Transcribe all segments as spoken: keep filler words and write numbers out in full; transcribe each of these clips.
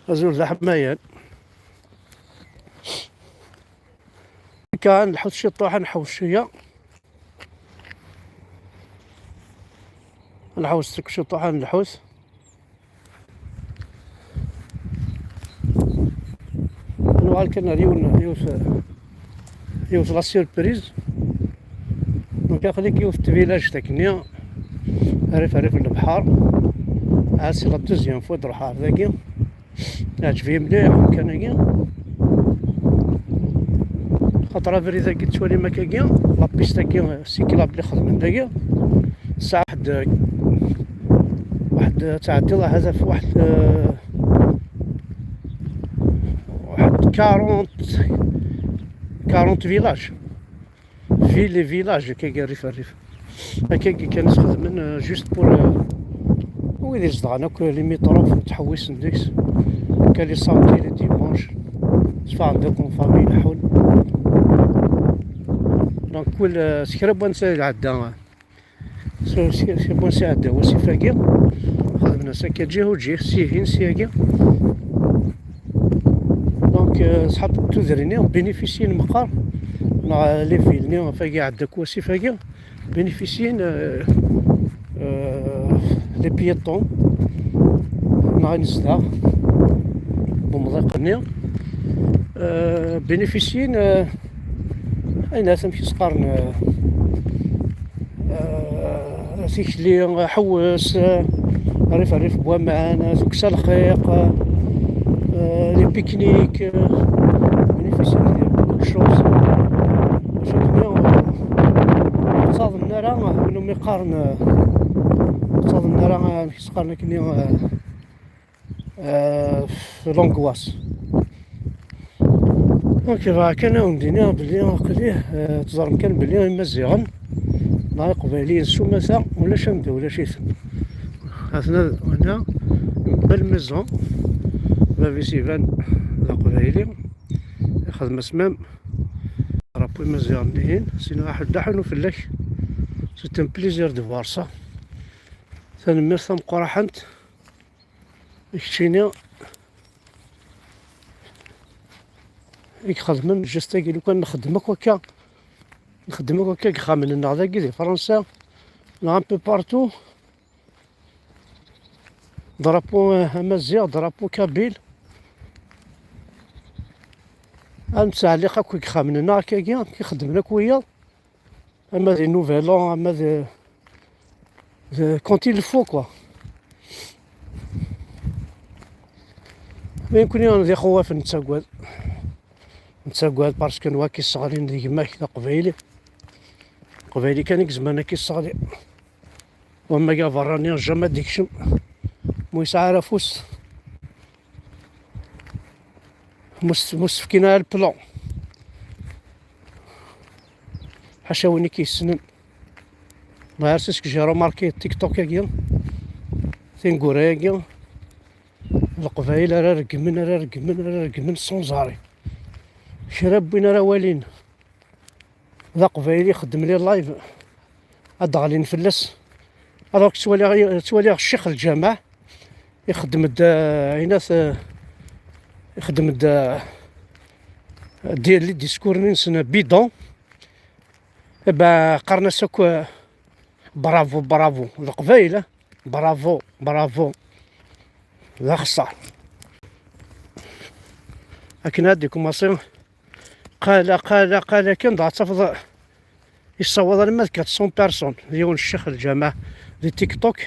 Azul d aḥmayan. Kan lḥut ciṭuḥ, ad nḥewwes cwiya. Ad nḥewwes seg ciṭuḥ, ad nḥewwes. Nuɣal kan ar yiwen, yiwet, yiwet la surprise. Donc, aql-ik yiwet n tvilaj takkenni, rrif, rrif n lebḥer. Ah, c'est la deuxième fois d-ruḥeɣ ar dagi. Iɛǧeb-iyi mliḥ umkan-agi. Xaṭer abrid-agi tettwalim akkagi, la piste-agi cyclable i xedmen dagi. Tesɛa waḥed, waḥed, tɛeddiḍ ahat ɣef waḥed, eh, waḥed quarante, quarante villages. Villes et villages, akkagi rrif rrif. Akkagi kan i s-xedmen, euh, juste pour, euh, wid izedɣen akk limitrophes, ttḥewwisen deg-s. Kan les samedis, les dimanches. Sfaɣen-d akk en famille, leḥḥun. Donc, kul, euh, s kra n wansa iɛedda, s, s, s kra n wansa iɛedda wasif-agi, xedmen-as akka ǧih u ǧih, sihin, siyagi. Donc, euh, ṣṣḥab n tudrin-nni bénéficien meqqar, neɣ les villes-nni, ɣef agi iɛedda akk wasif-agi, bénéficien, euh, euh, les piétons, neɣ inezdaɣ n umḍiq-nni, euh, bénéficien, euh, ayen amek i s-qqaren, euh, euh, tikli, aḥewwes, euh, rrif rrif n waman, euh, tukksa lxiq, euh, les pique-niques, euh, bénéficien de beaucoup de choses. Acu akken, euh, ur ttaḍnen ara, euh, win umi qqaren, euh, ur ttaḍnen ara, euh, amek i s-qqaren akkenni, euh, euh, l'angoisse. Donc, bɣiɣ kan ad wen-d-iniɣ belli aql-i, euh, teẓrem kan belli Imaziɣen neɣ Iqbayliyen s umata ulac anda ulac-iten. Atna, hna, une belle maison. Bab-is iban d Aqbayli. Ixdem-as même drapeau Imaziɣen-ihin. Sinon, aḥuddu aḥunu fell-ak. C'est un plaisir de voir ça. Tanemmirt tameqqrant i keččini i ixedmen juste-agi. Lukan nxeddem akk akka, nxeddem akk akka deg yexxamen-nneɣ dagi di Fransa, neɣ un peu partout, drapeau, euh, amaziɣ, drapeau kabyle. Ad nettɛelliq akk deg yexxamen-nneɣ akkagi, i xeddmen akk wiyaḍ. Ama di Nouvel An, ama di, di, quand il le faut, quoi. Mais nekkni d ixewwafen, nettagad. Nettagad parce que nwa k-isseɣlin d gma-k d aqbayli. Aqbayli kan i izemren ad k-isseɣli. Wamma aberrani jamais ad d-ikcem. Mu yesɛa ara afus. Mus-, mus fkin ara le plan. Ḥaca win i k-yessnen. Ma ar c'est ce que j'ai remarqué TikTok-agi, tineggura-agi, Leqbayel ara reggmen, ara reggmen, ara reggmen sans arrêt. Kra n win ara walin d aqbayli ixeddem les lives, ad d-ɣlin fell-as. Alors que ttwaliɣ, ttwaliɣ ccix lǧameɛ ixeddem-d, eh, inat, eh, ixeddem-d, eh, di-, les discours-nni-nsen bidon. Eh ben, qqaren-as akk, eh, bravo, bravo, Leqbayel, eh, bravo, bravo. D axeṣṣar. Akken ad d-ikumaṣi, qala, qala, qala kan, dɣa tafeḍ yessawaḍ alamma d quatre cents personnes, d yiwen ccix lǧameɛ di TikTok.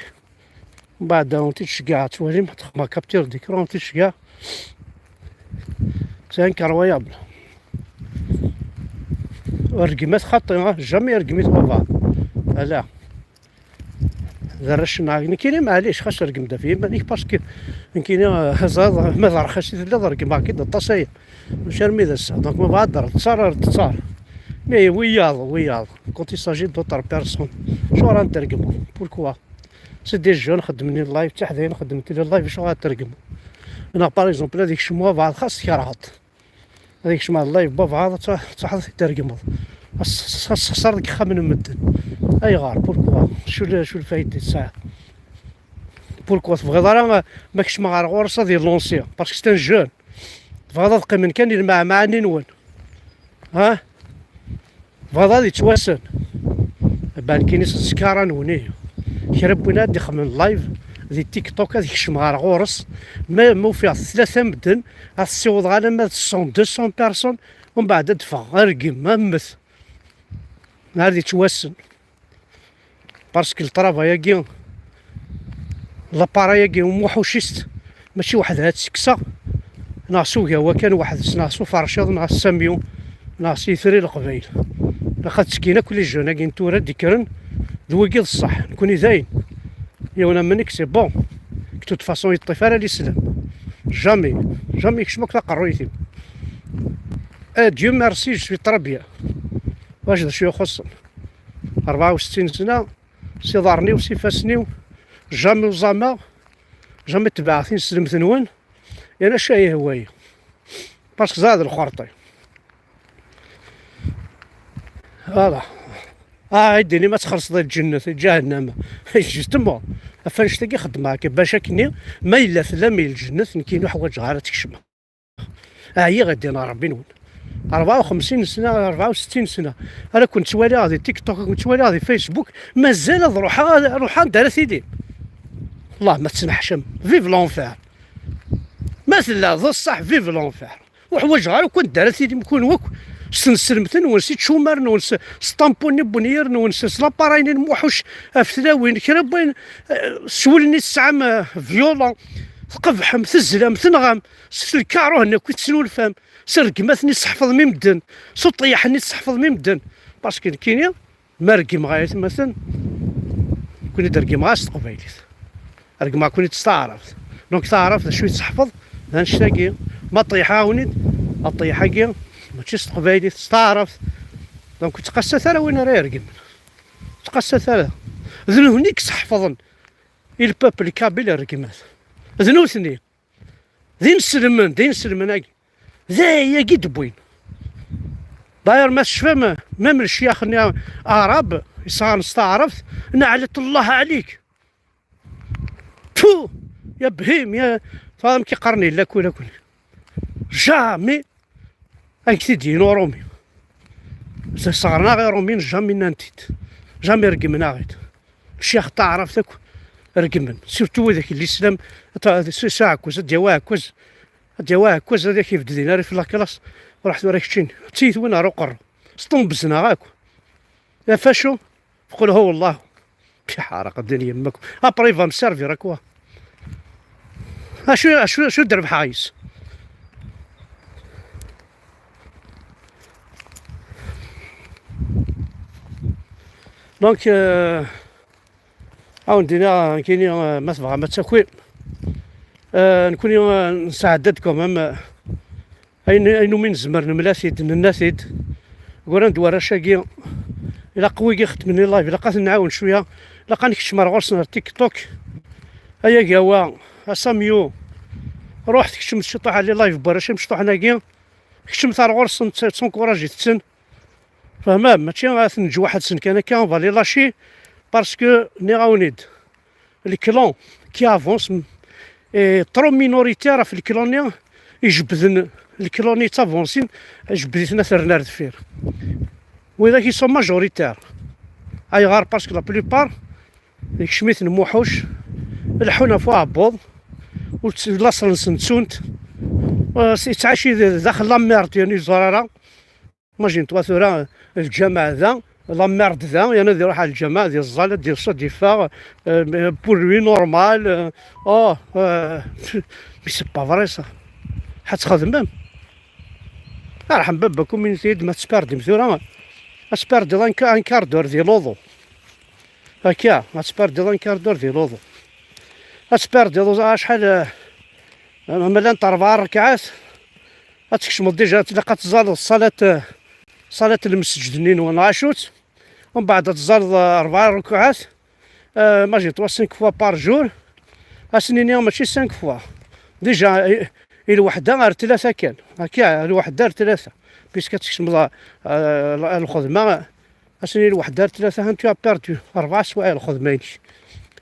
Mbeɛd, ur t-id-ceggeɛ, ad twalim, txedmeɣ capture d'écran, ur t-id-ceggeɛ. C'est incroyable. Rregmat xaṭi, ah, jamais rregmit baba. Ala. D arrac-nneɣ nekkini, maɛlic, xas rgem-d ɣef yiman-ik, parce que nekkini, ah, ẓriɣ ma d rxis i telliḍ, rgmeɣ-k-id aṭas aya. Mačči armi d ass-a. Donc, ma bɣa ad d-ttaṛ, ar d-ttaṛ. Mais wiyaḍ, wiyaḍ. Quand il s'agit d'autres personnes, acuɣer ad n-tregmeḍ? Pourquoi? C'est des jeunes xeddmen les lives, d tiḥdayin xeddment les lives, acuɣer ad d-tregmeḍ? Neɣ, par exemple, ad ikcem wabɛaḍ, xas tkerheḍ. Ad ikcem ar live baba, ad tṛuḥ-, tṛuḥeḍ ad t-tregmeḍ. Ad s-, ad s-, ad tessexṣareḍ deg yexxamen n medden. Ayɣer? Pourquoi? Acu l-, acu lfayda i tesɛiḍ? Pourquoi tebɣiḍ ara ma kecmeɣ ɣer ɣur-s ad yellansi? Parce que c'est un jeune. Tebɣiḍ ad qqimen kan i lmeɛmɛa-nni-nwen? Ha? Tebɣiḍ ad yettwassen? Ban kini s zzkara-nwen, ihi. Kra n win ad ixemmen live di TikTok ad kecmeɣ ɣer ɣur-s, ma, ma ufiɣ tlata medden, ad ssiwḍeɣ alamma d cent, deux cents personnes, umbeɛd ad d-ffɣeɣ, argem, ad mmet. Ad yettwassen. Parce que le travail-agi, l'appareil-agi, umuḥucist, mačči weḥd-i ad tt-kkseɣ, neɣ s ugawa kan weḥd-s, neɣ s uferciḍ, neɣ s samyu, neɣ s Yitri Leqbayel. Ilaq ad ttekkin akk les jeunes-agi n tura d-ikkren, d wigi d ṣṣeḥ, nekni dayen. Yiwen am nekk, c'est bon. De toute façon, yeṭṭif ara l'islam. Jamais, jamais yekcem akk taqerruyt-iw. Eh, Dieu merci, je suis très bien. Wac d acu ixuṣṣen? Rebɛa u settin sna, s iḍarren-iw, s ifassen-iw, jamais uẓameɣ, jamais tebɛeɣ tineslemt-nwen, yerna acu ay ihwa-yi? Parce que ẓriɣ d lxerṭi. Voilà. Ah, ay d-inim ad txellṣeḍ i lǧennet, i ǧahennama. Justement. Ɣef annect-agi xeddmeɣ akka, bac akken ma yella tlam i lǧennet, nekk ur ḥwaǧeɣ ara ad tkecmeɣ. Ɛyiɣ i ddin n Ṛebbi-nwen. Rebɛa u xemsin sna, rebɛa u settin sna. Ara ken-ttwaliɣ di TikTok, ken-ttwaliɣ di Facebook. Mazal ad ruḥeɣ, ad ruḥeɣ anda ara tilim. Allah, ma tettneḥcam. Vive l'enfer. Ma tella d ṣṣeḥ, vive l'enfer. Ur ḥwaǧeɣ ara akk anda ara tilim kunwi akk. S tneslemt-nwen, s ičumar-nwen, s, s ṭampun n wenyir-nwen, s, s lapparay-nni n Muḥuc ɣef tlawin, kra n wayen, eh, s wul-nni tesɛam, eh, violent, tqebḥem, tezlam, tenɣam. S lkaruh-nni akk i tesnulfam, s rregmat-nni tesseḥfḍem i medden, s uṭeyyḥ-nni tesseḥfḍem i medden. Parce que nekkini, ma reggmeɣ ay atmaten, nekkni d-reggmeɣ-as s teqbaylit. Reggmeɣ-ken-id s taɛrabt. Donc taɛrabt d acu i tesseḥfeḍ? D annect-agi. Ma ṭeyyḥeɣ-awen-id, aṭeyyḥ-agi mačči s teqbaylit, s taɛrabt. Donc ur ttqassat ara win ara iregmen. Ur ttqassat ara. D nutni i yesseḥfḍen i le peuple kabyle rregmat. D nutni. D inselmen, d inselmen-agi. D ayagi i d-wwin. D'ailleurs, ma tecfam, même lecyax-nni aɛrab, yesɣan s taɛrabt, neɛlet Allah ɛlik. Tfu! Ya bhim, ya, tfaham ki qqaren yella kul akun. Jamais ad k-t-id-yini uṛumi. Sɣernaɣ iṛumiyen, jamais nnan-t-id. Jamais reggmen-aɣ-id. Ccix taɛrabt akk reggmen. Surtout widak n l'islam, ta-, s-, s aɛekkaz, ad d-yawi aɛekkaz, ad d-yawi aɛekkaz, ad ak-ibedd din ara ifel la classe, ruḥ tura keččini. D tiyitwin ar uqerru. Sṭumbzen-aɣ akk. Ɣef acu? Teqqel hu wallah. Ḥaraq ddin yemmak. Après, il va me servir à quoi? Acu, acu, acu d-rebḥeɣ yes? Donc, euh, awen-d-iniɣ, nekkini, euh, ma tebɣam ad takwim. Euh, nekkni, euh, nesɛedda-d quand même, euh, ayen, ayen umi nezmer nemla-t-id, nenna-t-id. Uran-d warrac-agi, ilaq wigi xeddmen i live, ilaq ad ten-nɛawen cwiya, ilaq ad nekcem ar ɣur-sen ar TikTok. Ay agawa, a Samyu, ruḥ tekcem ciṭuḥ ar les live n warrac imecṭuḥen-agi, kecmet ar ɣur-sen, tt-, ttenkuṛajit-ten. Fehmem, mačči ad ten-neǧǧ waḥed-sen kan akka, on va les lâcher, parce que nniɣ-awen-id, le clan qui avance est trop minoritaire ɣef le clan-nni ijebbden, le clan-nni yettavansin, ijebbed-iten ad t-rren ar deffir. Widak ils sont majoritaires. Ayɣer? Parce que la plupart, ikcem-iten Muḥuc, leḥḥun ɣef uɛebbuḍ, ur tt-, laṣel-nsen ttunt, euh, yettɛaci d-, daxel la merde, yani ur yeẓri ara. Imagine-toi tura, lǧameɛ da, la merde da, yani ad iruḥ ar lǧameɛ, ad iẓẓal, ad d-iṣu, ad d-iffeɣ, euh, pour lui normal, euh, oh, euh, mais c'est pas vrai ça. Ḥa txedmem. Arḥem baba community d ma tesperdem tura, ad tesperdeḍ un quart d'heure di luḍu. Akka, ad tesperdeḍ un quart d'heure di luḍu. Ad tesperdeḍ acḥal, eh, ma llant rebɛa rrekɛat, ad tkecmeḍ déjà, tilaq ad tẓaleḍ ṣṣalat, eh, ṣṣalat n lmesǧed-nni-nwen, neɣ acu-tt? Umbeɛd ad tẓaleḍ, eh, rebɛa rrekɛat, eh, imagine-toi cinq fois par jour, ad sen-iniɣ mačči cinq fois. Déjà, i, i lweḥda ar tlata kan. Akka, lweḥda ar tlata. Puisque ad tkecmeḍ, eh, lxedma, Ass-nni lweḥd ar tlata, tu as perdu rebɛa swayeɛ lxedma-inek.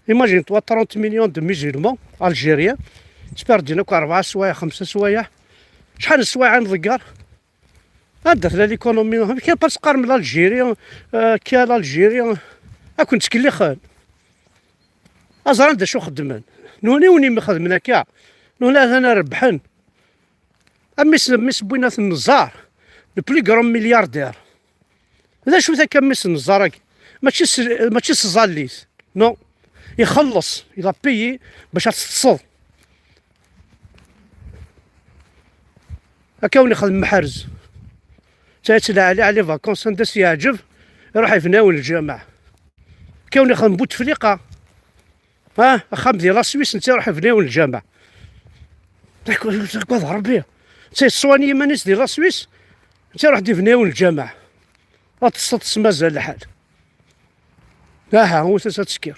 Imagine-toi trente millions de musulmans algériens, ttperdin akk rebɛa swayeɛ, xemsa swayeɛ. Acḥal n swayeɛ i nḍegger? Anda tella l'économie? Amek ara teqqarem l'Algérie, euh, akka l'Algérie? Ad ken-ttkellixen. Ad ẓren d acu xeddmen. Nutni win imi xedmen akka, nutni atan rebḥen. A mmi-s, mmi-s n win ad t-nẓar, le plus grand milliardaire. D acu-t akka mmi-s n Neẓẓar-agi? Mačči s, mačči s tẓallit. Non. Ixelleṣ, il a payé bac ad teṭṭseḍ. Akka wen ixdem Meḥrez. Ttayet Lɛali, Ɛli Vacances, anda s-yeɛǧeb, iruḥ ibna-wen lǧameɛ. Akka wen ixdem Butefliqa. Ha, axxam di la Suisse, netta iruḥ ibna-wen lǧameɛ. Teggaḍ Rebbi. Netta yeṣṣwani iman-is di la Suisse, netta iruḥ d-ibna-wen lǧameɛ. Ad teṣṣeḍ s mazal lḥal. Aha, wwet-as ad tekker.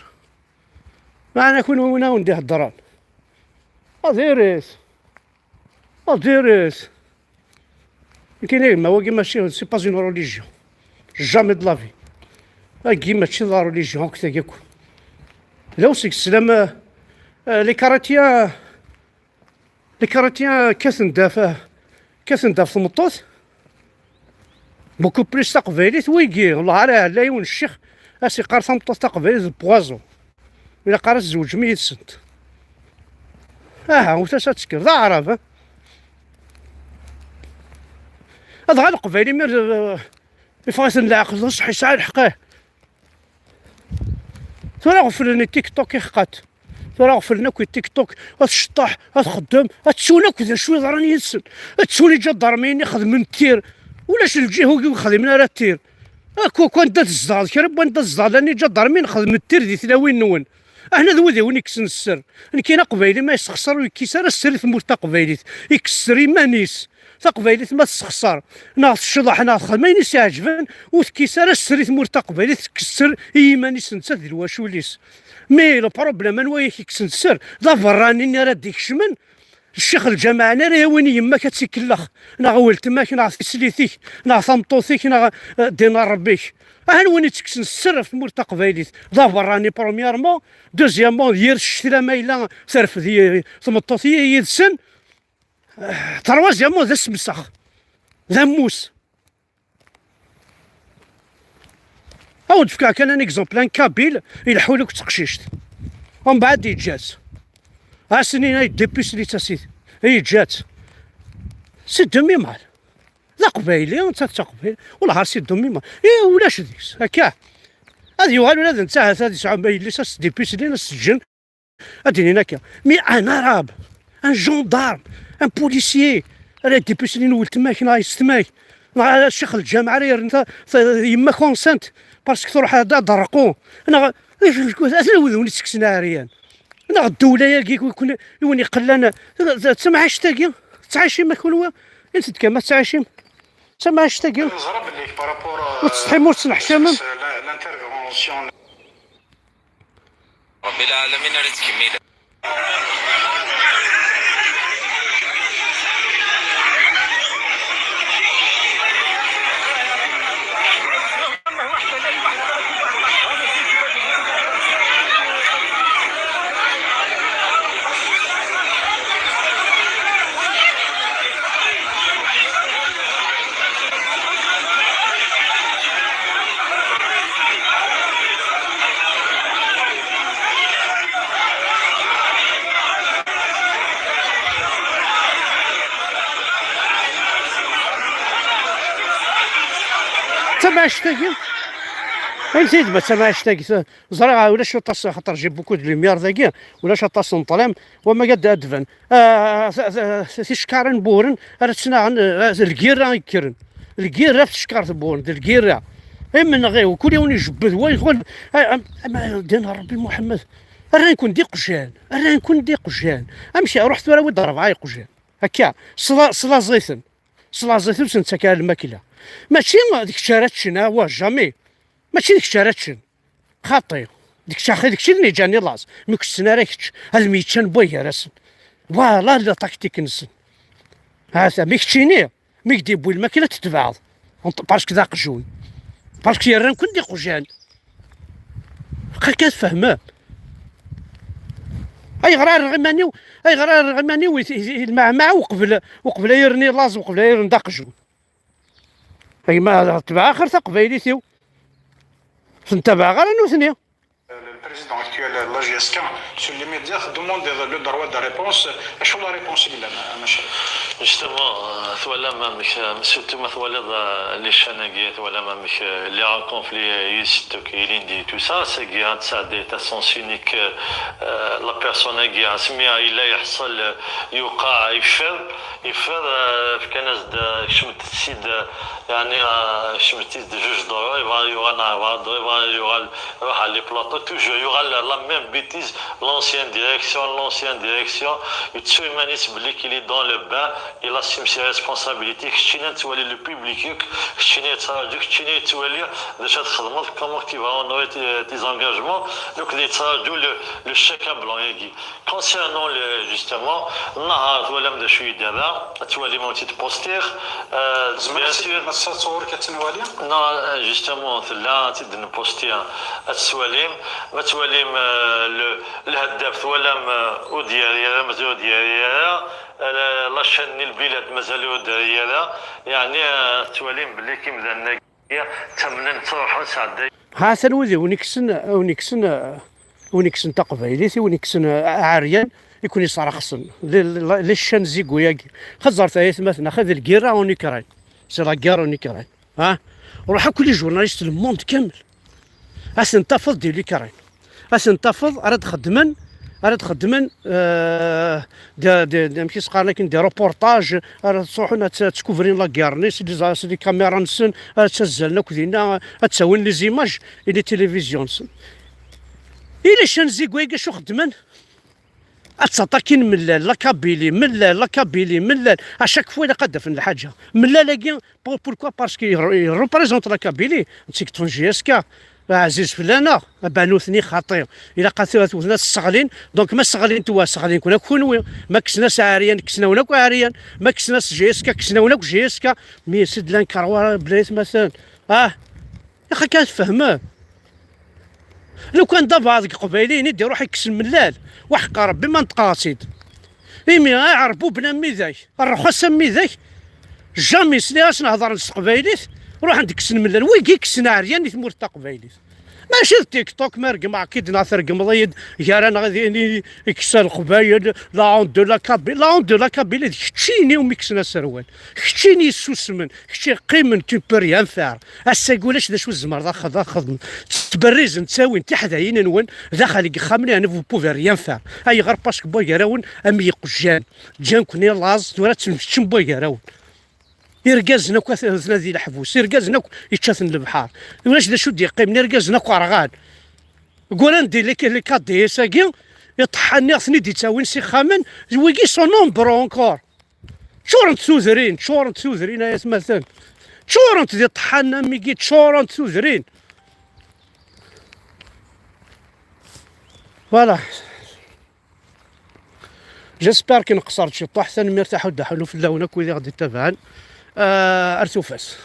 Meɛna kunwi win awen-d-iheddren. Adiret. Adiret. Nekkini gma wagi mačči, c'est pas une religion. Jamais de la vie. Agi mačči d la religion akk tagi akk. D aw seg sslam, euh, euh, les chrétiens, les chrétiens kkaten-d ɣef, kkaten-d ɣef tmeṭṭut. Beaucoup plus taqbaylit wigi, Allah ara iɛella yiwen ccix as-iqqar tameṭṭut taqbaylit d poison. Ilaq ara tzewǧem yid-sent. Aha, wwet-as ad tekker. D aɛrab, eh? Adɣa leqbayli mi, eh, iffeɣ-iten leɛqel, d ṣṣeḥ, yesɛa lḥeqq, eh. Tura ɣeflen i TikTok iḥeqqat. Tura ɣeflen akk i TikTok, ad tceṭṭeḥ, ad txeddem, ad ttun akk d acu yeḍran yid-sen. Ad ttun iǧadarmiyen ixedmen tir. Ulac lǧiha ur xdimen ara tir. Akk, akk anda tezdeɣ, d kra n wanda tezdeɣ, llan iǧadarmiyen xedmen tir di tlawin-nwen. Aḥna d wid i wen-ikksen sser. Nekkini aqbayli ma yessexṣer ur yekkis ara sser i tmurt taqbaylit. Ikkes sser iman-is. Taqbaylit ma tessexṣer, neɣ tecḍeḥ, neɣ texdem ayen i s-iɛeǧben, ur tekkis ara sser i tmurt taqbaylit, tekkes sser i yiman-is nettat d lwacul-is. Mi le problème, anwa i k-ikksen sser? D aberrani-nni ara d-ikecmen, ccix lǧameɛ-nni ara yawin yemma-k ad tt-ikellex, neɣ weltma-k, neɣ tislit-ik, neɣ tameṭṭut-ik, neɣ, eh, ddin n Rebbi-k. Ahan win ittekksen sser ɣef tmurt taqbaylit, d aberrani premièrement, deuxièmement, yir ccetla ma yella terfed y-, tmeṭṭut y-, yid-sen, troisièmement, d asemsax, d ammus. Ad wen-d-fkeɣ kan un exemple, un kabyle ileḥḥu akk d teqcict, umbeɛd yeǧǧa-tt. Ass-nni ay dépusli-tt-asit, yeǧǧa-tt. C'est demi-mal. D aqbayli, netta d taqbayli. Wellah, c'est demi-mal. Eh, ulac deg-s, akka. Ad yuɣal ula d netta, ahat ad yesɛu ma yelli-s, ad s-dépuslin, ad s-ǧǧen. Ad d-inin akka. Mais un arabe, un gendarme, un policier, ara dépuslin weltma-k neɣ yessetma-k, neɣ ara ccix lǧameɛ ara yerren ta-, ta-, yemma-k enceinte, parce que truḥ ad, ad d-terqu, neɣ, atan wid ur ittekksen ɛeryan. Neɣ ddewla-agi i wen-, i wen-iqellan, d, d tamɛict-agi, tettɛicim a kunwi? Init-d kan ma tettɛicim. D tamɛict-agi. Neẓra belli par rapport, ur tettsetḥim, ur tettneḥcamem. Ṛebbi lɛalamin ara tkemmil. Tamɛict-agi, ayen tidma tamɛict-agi, ẓriɣ ulac aṭas, xaṭer j'ai beaucoup de lumière dagi, ulac aṭas n ṭṭlam, wama gad ad d-ban. Ah, t-, t-, ticekkarin n Buren ara ttnaɣen, ah, d lgirra i yekkren. Lgirra f tcekkart n Buren, d lgirra. Imenɣi, kul yiwen ijebbed wa yeqqel, ah, am-, am-, ddin n Ṛebbi Muḥemmed. Rran-ken d iqjan, rran-ken d iqjan. Amek, ruḥ tura wi-d rebɛa iqjan. Akka, sla-, slaẓ-iten. Slaẓ-iten ur sen-ttak ara lmakla. Mačči d kečč ara ččen, ah, wa, jamais. Mačči d kečč ara ččen. Xaṭi. D kečč axi, d kečč i ten-iǧǧan i laẓ. Mi ur k-ssen ara kečč, ad myeǧǧan n way gar-asen. Voilà la tactique-nsen. Hata, mi keččini, mi k-d-yewwi lmakla, tetbeɛeḍ. Ent-, parce que d aqjun. Parce que yerran-ken d iqjan. Xaṭi ad tfehmem. Ayɣer ara rreɣ iman-iw? Ayɣer ara rreɣ iman-iw i, i, i lmeɛmaɛ uqbel, uqbel ay rni laẓ, uqbel ay rni d aqjun? Ay ma tebɛeɣ axir taqbaylit-iw, ur ten-tabaɛeɣ ara nutni. Le président actuel de la J S K, sur les médias, demande le droit de réponse. Acu la réponse i yellan, a Mac Alli? Justement, euh, twalam amek, euh, surtout ma twaliḍ, euh, les chaînes-agi, twalam amek, euh, les conflits, euh, yis-, donc, ilindi, tout ça, c'est qu'il y a ça, des, à sens unique, euh, euh, la personne-agi, asmi, il a يحصل, euh, يوقع يفر, يفر, euh, fkan-as-d, euh, kecmet-tt-id, euh, يعني, euh, kecmet-tt-id juge de rôle, يبغى يوغال, يبغى يوغال يروح على les plateaux, toujours يوغال la, la même bêtise, l'ancienne direction, l'ancienne direction, يتسوي مانيس بلي qu'il est dans le bain, il assume ses responsabilités, كتشينا توالي le public, كتشينا يتراجع, كتشينا يتوالي, باش تخدموا, comment tu vas honorer tes, tes engagements, donc يتراجعوا le, le chèque à blanc, يجي. Concernant le, justement, النهار تولى من شوية دابا, تولي ممكن تبوستير, euh, bien sûr. ما تصور كتنوالي؟ Non, euh, justement, لا, تدن بوستير, تسواليم, ما تواليم, euh, le, الهداف تولى, euh, ودياري, مازال ودياري, euh, la chaîne البلاد مازال ودياري, يعني, euh, تواليم بلي كيم ذا الناقية, تمنن تروحوا سعدي. Ha-t-an wid i wen-ikksen, i wen-ikksen, i wen-ikksen taqbaylit, i wen-ikksen aɛeryan, i ken-yesserxsen. Les, les, les chaînes zigu-yagi. Xeẓẓret ay atmaten, axi d lgirra en Ukraine. C'est la guerre en Ukraine. Ha? Ruḥ akk les journalistes, le monde kamel. Ad ten-tafeḍ di l'Ukraine. Ad ten-tafeḍ ara d-xeddmen, ara d-xeddmen, euh, d, d, d, amek i s-qqaren akken, des reportages, ara ttruḥun ad tt-, ad ttkubrin la guerre-nni, s les, s les caméras-nsen, ara ttazzalen akk dinna, ad ttawin les images et les télévisions-nsen. I les chaînes zigu-agi acu xeddmen? Ad ttaṭakin mellal, la Kabylie, mellal, la Kabylie, mellal. À chaque fois, ilaq ad d-afen lḥaǧa. Mellal-agi, pour-, pourquoi? Parce qu'il re-, il représente la Kabylie. Netta i yeṭṭfen J S K. Ɛziz fell-aneɣ, aba nutni xaṭi. Ilaq ad t-, ad t-wten, ad t-sseɣlin. Donc, ma sseɣlin-t wa, sseɣlin-ken akk kunwi. Ma kksen-as aɛeryan, kksen-awen akk aɛeryan. Ma kksen-as J S K, kksen-awen akk J S K. Mais c'est de l'incroyable, atmaten. Ah, Yax akka tfehmem. Lukan d abaɛḍ deg Iqbayliyen i d-iruḥ ikkes lmellal, wa ḥeqqa Rebbi ma neṭqeɣ-tt-id. Imi aɛerbuben am widak, rrxas am widak, jamais sliɣ-asen heḍren s teqbaylit, ruḥen-d kksen lmellal. Wigi kksen aɛeryan i tmurt taqbaylit. Mačči d TikTok, ma regmeɣ-k-id neɣ tregmeḍ-iyi-d gar-aneɣ, d ini ikkes a Leqbayel, la honte de la Kabylie. La honte de la Kabylie d keččini umi kksen aserwal. Keččini yessusmen, kečč yeqqimen, tu ne peux rien faire. Ass-agi ulac d acu tzemreḍ ad xed-, ad xedmeḍ. Ttberrizen, ttawin tiḥdayin-nwen daxel n yexxamen, yani vous pouvez rien faire. Ayɣer? Parce que wagarawen am yiqjan, ǧǧan-ken i laẓ, tura ttemkeččen wagarawen. Irgazen akk at-, atna di leḥbus, irgazen akk yečča-ten lebḥer. Ulac d acu d-yeqqimen, irgazen akk rɣan. Gguran di les, les K D S-agi, iṭeḥḥan-nni ten-id-ittawin s ixxamen, wigi sont nombreux encore. Ččurent tudrin, ččurent tudrin, ay atmaten. Ččurent di ṭṭḥan am wigi, ččurent tudrin. Voilà. J'espère que nqeṣṣer-d ciṭuḥ. Tanemmirt a Ḥud Ḥulu fell-awen akk wid i ɣ-d-ittabaɛen. Ah, ar tufat.